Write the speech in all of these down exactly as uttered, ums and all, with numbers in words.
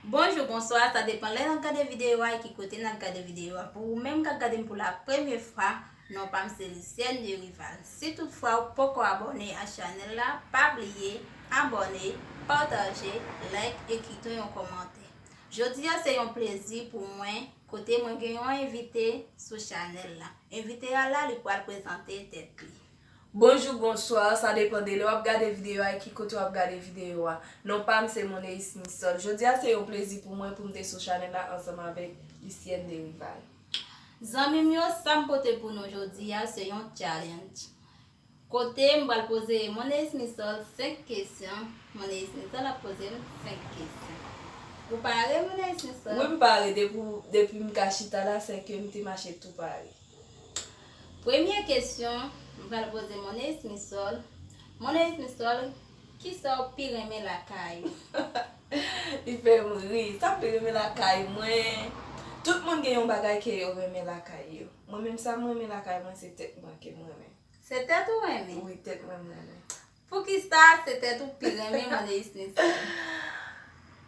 Bonjou, bonswa, sa depann lè n ap gade videyo a e ki kote n ap gade videyo a. Pou ou menm k ap gade m pou la premye fwa, non pa m se Lucienne Derival. Si toutfwa ou poko abòne a chanèl la, pa bliye abòne, pataje, like e kite yon kòmantè. Jodi a se yon plezi pou mwen kote mwen gen yon envite sou chanèl la. Envite a la, li pral prezante tèt li. Bonjou, bonswa, sa depann de lè w ap gade videyo a e ki kote w ap gade videyo a. Non pa m se Moneis Misol. Jodi a se yon plezi pou mwen pou m te sou chanèl la ansanm avèk Lucienne Derival. Zanmi m yo, sa m pote pou nou jodi a se yon challenge. Kote m pral poze Moneis Misol senk kesyon. Moneis Misol ap poze m senk kesyon. Ou pare, Moneis Misol? Wi, m pare. Depi, depi m ka chita la, se ke m te mache tou pare. Premye kesyon, m pral poze Moneis Misol. Moneis Misol, kisa w pi renmen lakay ou? Li fè m ri. Sa m pi renmen lakay mwen? Tout moun gen yon bagay ke yo renmen lakay yo. Mwen menm, sa m renmen lakay mwen, se tèt mwen ke m renmen. Se tèt ou renmen? Wi, tèt mwen m renmen. Poukisa se tèt ou pi renmen, Moneis Misol?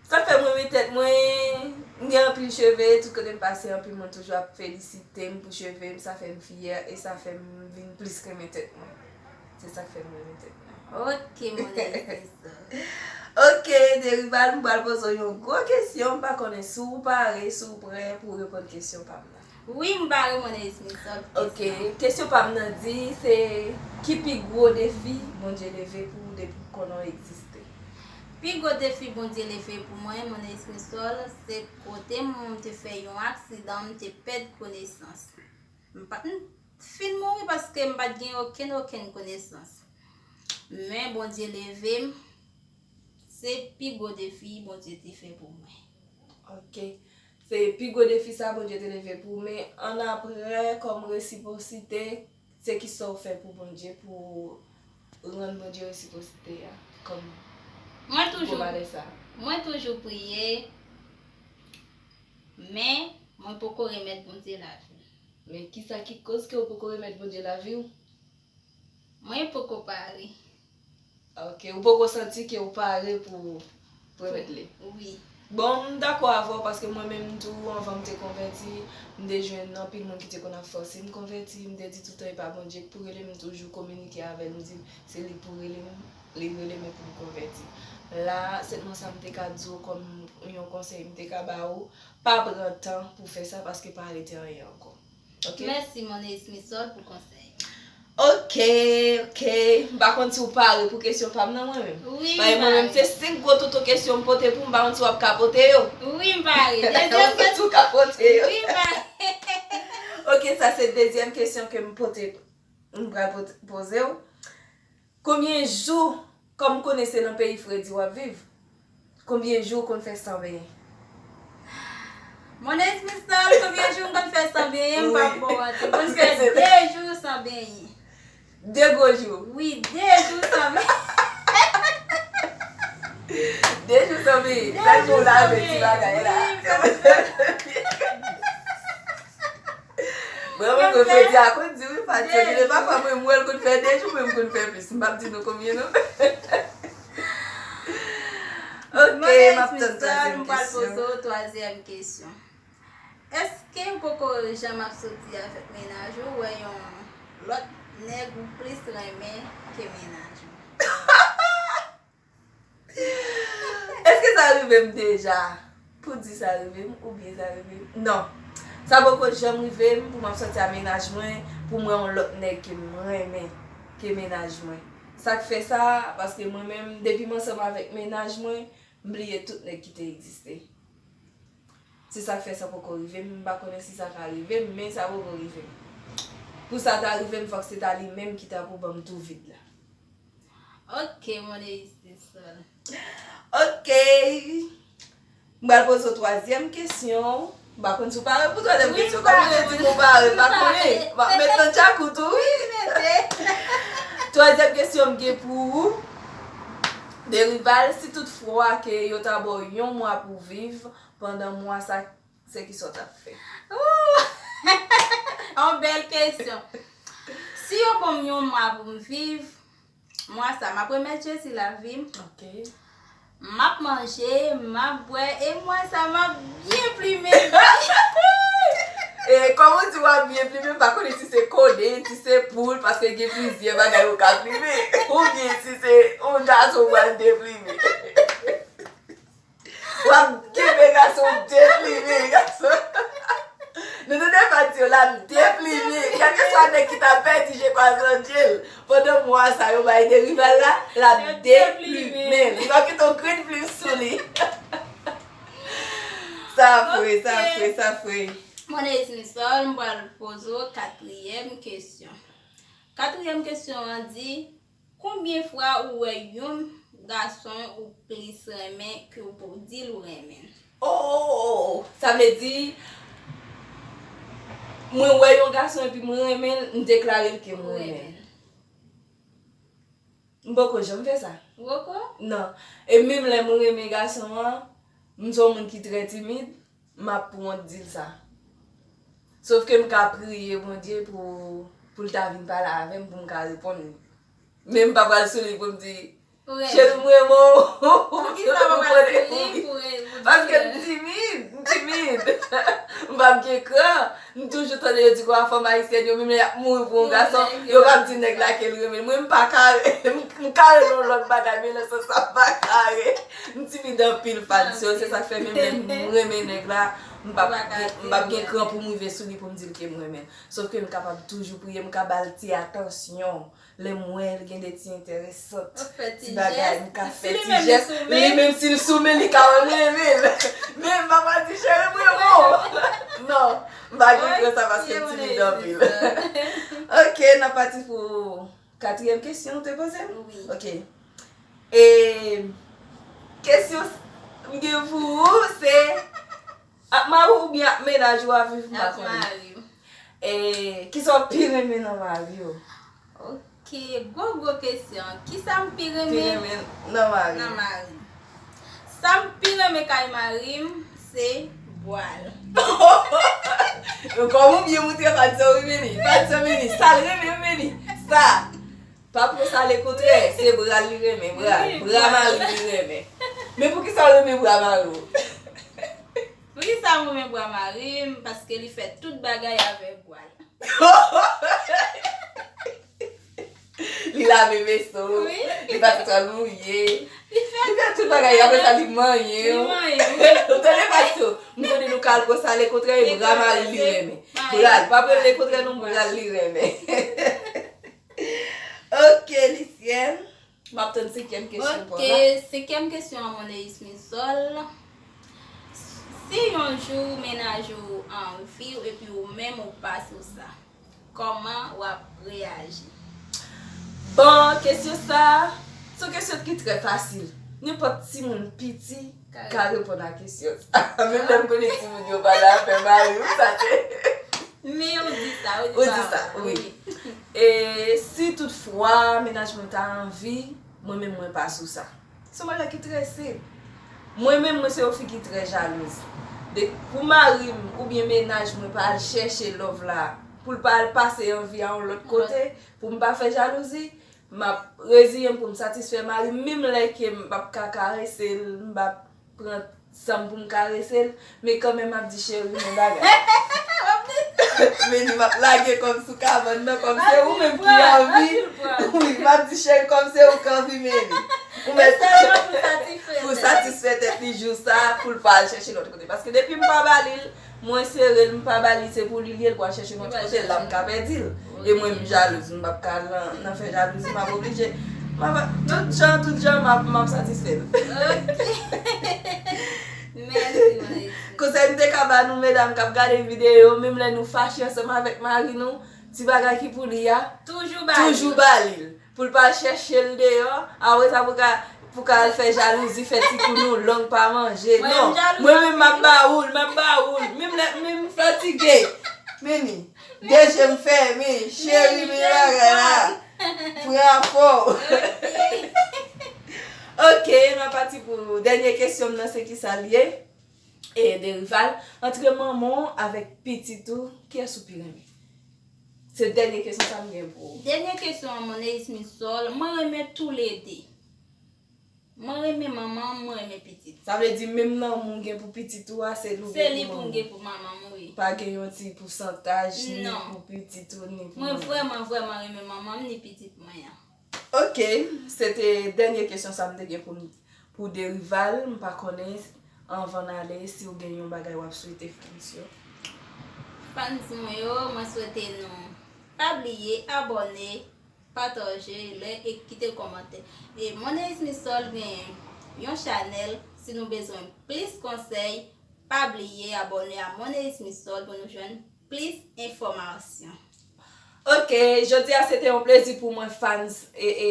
Sa fè m renmen tèt mwen, m gen anpil cheve, tout kote m pase, anpil moun toujou ap felisite m pou cheve m, sa fè m fyè e sa fè m vin plis renmen tèt mwen. Se sa k fè m renmen tèt mwen. Ok, Moneis Misol. Ok, Derival, m pral poze w yon gwo kesyon, m pa konnen si w pare, si w prè pou w reponn kesyon pa m nan. Wi, m pare, Moneis Misol. Ok, kesyon pa m nan di se, ki pi gwo defi Bondye leve pou ou depi konnen w egziste? Pi gwo defi Bondye leve pou mwen, Moneis Misol, se kote m te fè yon aksidan, m te pèd konesans. M pa t fin mouri paske m pa t gen okenn, okenn konesans. Men Bondye leve m, se pi gwo defi Bondye te fè pou mwen. Ok. Se pi gwo defi sa Bondye te leve pou ou, men annapre, kòm resipwosite, se kisa w fè pou Bondye, pou rann Bondye resipwosite a, kòm Mwen gwo toujou, malè sa? Mwen toujou priye, men mwen poko remèt Bondye lavi m. Men kisa ki koz ke w poko remèt Bondye lavi w? Mwen poko pare. Ok, ou poko santi ke ou pare pou, pou remèt li? Wi. Bon, m dakò avè w paske mwen menm tou, anvan m te konvèti, m te jwenn anpil moun ki te konn ap fòse m konvèti. M te di toutan e pa Bondye k pou rele m, m toujou kominike avè l, m di se li k pou rele m, li rele m pou m konvèti. La, sèlman sa m te ka di w kòm yon konsèy m te ka ba ou, pa pran tan pou fè sa paske pa rete anyen ankò. Ok? Mèsi, Moneis Misol, pou konsèy. Ok, ok. M pa konn si w pare pou kesyon pa m nan mwen menm. Wi, m pare. Paske mwen menm, se senk gwo toto kesyon m pote pou w, m pa konn si w ap ka pote yo. Wi, m pare. Dezyèm kesyon. M pa konn si w ka pote yo. Wi, m pare. Ok, sa se dezyèm kesyon ke m pote, m pral pote, poze w. Konbyen jou, kòm m konnen se nan peyi fredi w ap viv, konbyen jou w konn fè san benyen? Moneis Misol, konbyen jou m konn fè san benyen? M p ap ba w manti. M konn fè de jou san benyen. De gwo jou? Wi, de jou san benyen. De jou san benyen. Sèl jou w lave ti bagay la. Wi, m konn fè. Mwen menm, mwen fredi a konn di wi, Fatia. Gen de pafwa mwen, m wè l konn fè de jou, men m konn fè plis. M p ap di nou konbyen non. Ok, m ap tann twazyèm kesyon. Moneis Misol, m pral poze w twazyèm kesyon. Èske w poko janm ap soti avèk mennaj ou, wè yon lòt nèg ou plis renmen ke mennaj ou? Èske sa rive m deja? Pou di sa rive m, oubyen sa rive m? Non. Sa poko janm rive m pou m ap sòti a mennaj mwen, pou m wè yon lòt nèg ke m renmen ke mennaj mwen. Sa k fè sa, paske mwen menm, depi m ansanm avèk mennaj mwen, m bliye tout nèg ki te egziste. Se sa k fè sa poko rive m, m pa konnen si sa ka rive m, men sa poko rive m. Pou sa ta rive m, fòk se ta li menm ki ta pou ban m tou vid la. Ok, Moneis Misol. Ok. M pral poze w twazyèm kesyon. M pa konn si w pare pou twazyèm kesyon. Kòm ou te di m ou pare, m pa konnen. M ap met nan djakout ou, wi. Wi, mete. Twazyèm kesyon m gen pou ou. Derival, si tout fwa ke yo ta ba w yon mwa pou w viv, pandan mwa sa, se kisa w t ap fè? Ooh! Yon bèl kesyon. Si yo ban m yon mwa pou m viv, mwa sa, m ap remèt Jezi lavi m. Ok. M ap manje, m ap bwè, e mwa sa m ap byen plimen. E kòm ou di w ap byen plimen, m pa konnen si se konnen, si se poul, paske gen plizyè bagay ou ka plimen. Oubyen si se yon gason ou pral deplimen. W ap kenbe gason w deplimen, gason. Nou tande Fati yo, l ap deplimen. Kèlkeswa nèg ki ta pèdi je kwaze je l. Pandan mwa sa yo bay Derival la, l ap deplimen l. Li p ap kite yon grenn plim sou li. Sa fre, sa fre, sa fre. Moneyis Misol, m pral poze w katriyèm kesyon. Katriyèm kesyon an di, konbyen fwa ou wè yon gason ou plis renmen ke w di l ou renmen l? Oh, sa vle di, mwen wè yon gason epi mwen renmen l, m deklare l ke mwen renmen l. M poko janm fè sa. Woko? Non. E menm lè mwen renmen gason an, m se yon moun ki trè timid, m ap wont di l sa. Sof ke m ka priye Bondye pou, pou l ta vin pale avè m, pou m ka reponn li. Men m pa pral sou li pou m di, cheri, m renmen w. Ou konnen, ou konnen. Paske m timid, m timid. M p ap gen kran. M toujou tande yo di kwa fanm ayisyèn yo, menm lè y ap mouri pou yon gason, yo p ap di nèg la ke l renmen l. Mwen, m pa kare, m kare nan yon lòt bagay, men nan sans sa, m pa kare. M timid anpil, Fati, se sa k fè menm lè m renmen nèg la, m p ap gen, m p ap gen kran pou m rive sou li pou m di l ke m renmen l. Sof ke m kapab toujou priye, m ka ba l ti atansyon. Lè m wè l gen de ti enteresant, ti bagay, m ka fè ti jès. Li menm si l sou men, li ka wè m renmen l. Men m pa pral di cheri m renmen w. Non, m pa gen kran sa paske m timid anpil. Ok, n ap pati pou katriyèm kesyon ou te poze m? Wi. Ok. E kesyon m gen pou ou se, ak mari w oubyen ak mennaj ou a viv m pa konnen. Ak mari m. E kisa w pi renmen nan mari w? Ok, gwo gwo kesyon. Kisa m pi Pi renmen renmen nan mari nan w? Mari m? Sa m pi renmen kay mari m, se bwa l. Kòm ou byen moutre Fati wi, Meni. Fati, Meni, sa l renmen, Meni. Sa. Pa pran sa lekontrè, se bra l li renmen, bra l. Bra mari l li renmen. Men poukisa w renmen bra mari w? Poukisa m renmen bwa mari m? Paske li fè tout bagay avèk bwa l. Li lave veso, li pa fè twal mouye. Li fè tout bagay, apre sa li manyen. Ou tande Fati? M konnen nou ka al pran sa lekontrè, e bra mari l li renmen. Bra l, pa pran lekontrè non, bra l li renmen. Ok, Lisyèn. M ap tann senkyèm kesyon pa w la. Ok, senkyèm kesyon an, Moneyis Misol. Si yon jou mennaj ou anvi w epi ou menm ou pa sou sa, kòman w ap reyaji? Bon, kesyon sa, se yon kesyon ki trè fasil. Nenpòt timoun piti ka reponn a kesyon sa. Menm lè m konnen timoun yo pa la fè mari m, sa te. Men ou di sa, Ou di sa, wi. E si toutfwa mennaj mwen ta anvi, mwen menm mwen pa sou sa. Se yon bagay ki trè senp. Mwen menm, mwen se yon fi ki trè jalouz. De, pou mari m oubyen mennaj mwen pa al chèche love la, pou l pa al pase anvi a yon lòt kote, pou m pa fè jalouzi, m ap reziye m pou m satisfè mari m, menm lè ke m p ap ka karese l, m p ap pran san m pou m karese l, men kanmenm m ap di cheri, men bagay. Men li m ap lage kòm sou kabann nan, kòm se ou menm ki anvi. Wi, m ap di cheri, kòm se ou k anvi, men li. Ou mèt pou satisfè tèt li jou sa, pou l pa al chèche lòt kote. Paske depi m pa ba li l, mwen sere l, m pa ba li, se pou li l ye, l pral chèche yon lòt kote, la m ka pèdi l. E mwen, m jalouz, m p ap ka nan, nan fè jalouzi, m ap oblije. M ap, tout jan, tout jan, m ap, m ap satisfè l. Ok. Mèsi, Moneyis. Konsèy m te ka ba nou, medam k ap gade videyo, menm lè nou fache ansanm avèk mari nou, ti bagay ki pou li a, Toujou ba li. Toujou ba li l. Pou l pa al chèche l deyò, apre sa pou ka, pou ka al fè jalouzi, fè ti kou nou long pa manje. Non, mwen menm m ap ba ou l, m ap ba ou l. Menm lè, menm m fatige. Meni, de je m fèmen, cheri, men bagay la. Pran afè w. Ok, n ap pati pou dènye kesyon m nan, se kisa l ye? E Derival, antre manman w avèk pitit ou, kiyès ou pi renmen? Se dènye kesyon sa m gen pou ou. Dènye kesyon an, Moneyis Misol, mwen renmen toulede. Mwen renmen manman m, mwen renmen pitit. Sa vle di menm lanmou w gen pou pitit ou a, se li w Se li gen pou pou m manman gen w. Pou manman m, wi. Pa gen yon ti pousantaj ni Non. Pou pitit ou ni pou Mwen manman. Vrèman, vrèman renmen manman m ni pitit mwen an. Ok, se te dènye kesyon sa m te gen pou m pou Derival. M pa konnen anvan n ale si w gen yon bagay w ap swete fans yo. Fans mwen yo, mwen swete nou pa bliye abòne, pataje, like e kite kòmantè. E Moneyis Misol gen yon chanèl, si nou bezwen plis konsèy, pa bliye abòne a Moneyis Misol pou nou jwenn plis enfòmasyon. Ok, jodi a se te yon plezi pou mwen fans e, e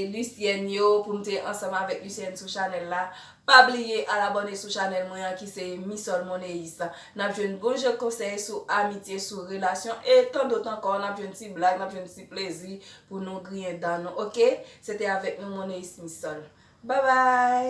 Lucienne yo, pou m te ansanm avèk Lucienne sou chanèl la. Pa bliye al abòne sou chanèl mwen an ki se Misol Moneyis. N ap jwenn bon jan konsèy sou amitye, sou relasyon e tandòt ankò. N ap jwenn ti blag, n ap jwenn ti plezi pou nou griyen dan nou, ok? Se te avèk nou Moneyis Misol. Babay!